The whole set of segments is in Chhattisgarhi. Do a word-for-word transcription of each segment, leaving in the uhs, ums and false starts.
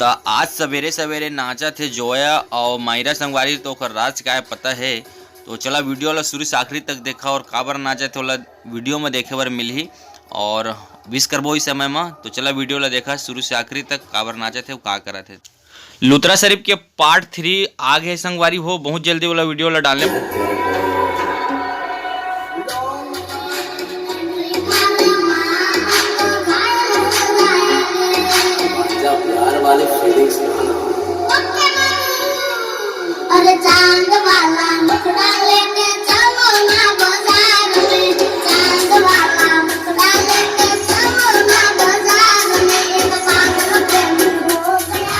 त आज सवेरे सवेरे नाचत हे जोया अउ मायरा संगवारी, तो ओकर राज काय पता हे। तो चला वीडियो ला शुरू से आखिरी तक देखा अउ काबर नाचत हे ओला वीडियो में देखे बर मिलही अउ विश करबो इस समय में। तो चला वीडियो ला देखा शुरू से आखिरी तक, काबर नाचत हे, का करत हे। लुथरा शरीफ के पार्ट थ्री आ गे संगवारी हो, बहुत जल्दी वाला वीडियो ला डालने। प्यार वाली फीलिंग्स। अरे चांद वाला मुखड़ा लेके चलो ना बाजार में, चांद वाला मुखड़ा लेके चलो ना बाजार में, एक पागल प्रेम हो गया।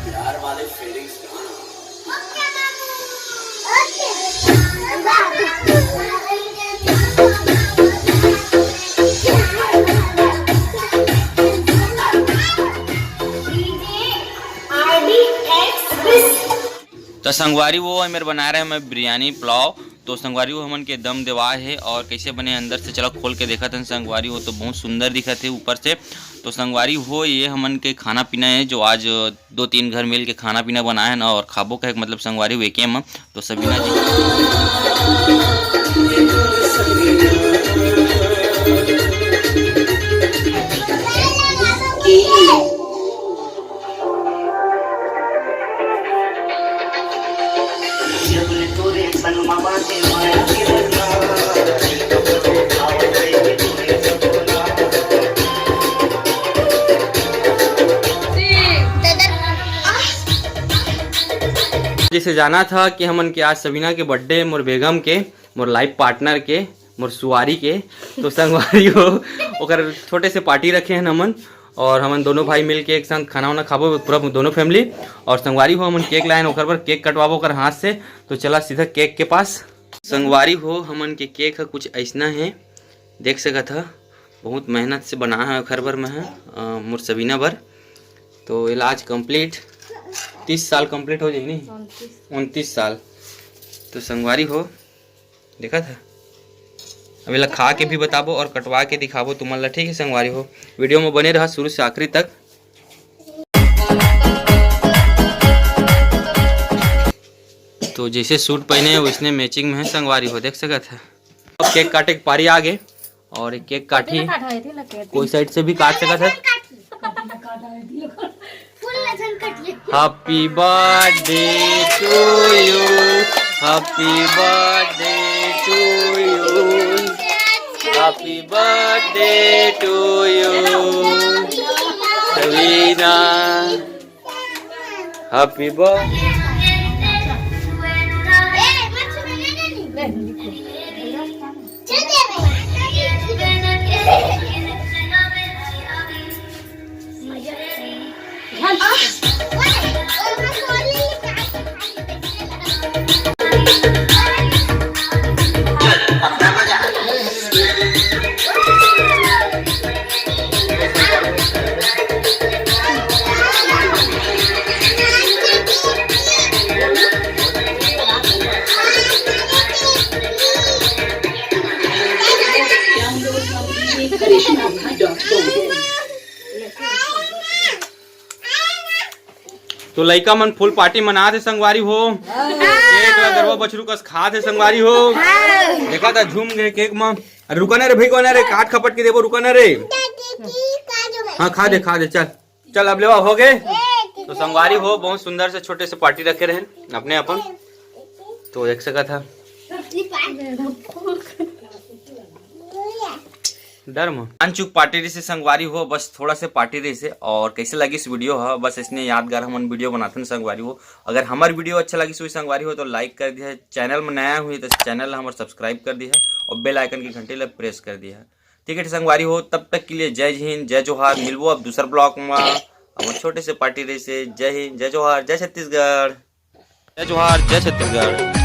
प्यार वाले फीलिंग्स। तो संगवारी हो, ए मेर बनाए रहे मैं बिरयानी पुलाव। तो संगवारी हो, हमन के दम देवा हे अउ कैसे बने अंदर से, चला खोल के देखत हन संगवारी हो। तो बहुत सुंदर दिखत हे ऊपर से। तो संगवारी हो, ये हमन के खाना पीना हे, जो आज दो तीन घर मिल के खाना पीना बनाए हन अउ खाबो कहे के मतलब संगवारी हो एके म। तो सबीना जी जैसे जाना था कि हमन के आज सबीना के बर्थडे, मोर बेगम के, मोर लाइफ पार्टनर के, मोर सुआरी के, तो संगवारी हो, ओकर छोटे से पार्टी रखे हन हमन, अउ हमन दोनों भाई मिल के एक साथ खाना वाना खाबो, पूरा दोनों फैमिली। अउ संगवारी हो, हमन केक लाएन, ओकर बर केक कटवाबो ओकर हाथ से। तो चला सीधा केक के पास। संगवारी हो, हमन के केक ह कुछ अइसना हे, देख सकत ह, बहुत मेहनत से बना है ओखर बर मैं ह, अ, मोर सबीना बर। तो एला आज कंप्लीट तीस साल कंप्लीट हो जाही नहीं, उनतीस साल। तो संगवारी हो, देखत ह, अब एला खा के भी बताबो अउ कटवा के दिखाबो तुमन ला, ठीक है संगवारी हो। वीडियो में बने रहा शुरू से आखिरी तक। तो जैसे सूट पहने हैं वैसने मैचिंग में है संगवारी हो, देख सकत है। अब केक काटे के पारी आ गे अउ एक केक काटही, कोई साइड से भी काट सकत है। Happy birthday to you, happy birthday to you, happy birthday to you, Sabina. Happy birthday। तो लइका मन फुल पार्टी मनात हे संगवारी हो। केक ला गरवा बछरू कस खात हे संगवारी हो। देखा था झूम गए केक म। अरे रुका ना रे भाई, कोना रे, काट खपट के देबो, रुका ना रे। हाँ खा दे, खा दे, चल चल, अब लेवा हो गए। तो संगवारी हो, बहुत सुंदर से छोटे से पार्टी रखे रहे अपने अपन। तो देख सका था डर में अनचुक पार्टी रही से संगवारी हो, बस थोड़ा से पार्टी रही से। और कैसे लगी इस वीडियो है, बस इसने यादगार हमन वीडियो बनाते हैं संगवारी हो। अगर हमारी वीडियो अच्छा लगी सुई संगवारी हो तो लाइक कर दिया, चैनल में नया हुई तो चैनल हमारे सब्सक्राइब कर दिया और बेल आइकन की घंटी ला प्रेस कर दिया। ठीक है संगवारी हो, तब तक के लिए जय हिंद, जय जोहार। मिलबो अब दूसर ब्लॉग में। अब छोटे से पार्टी रहिसे। जय हिंद, जय जोहार, जय छत्तीसगढ़। जय जोहार, जय छत्तीसगढ़।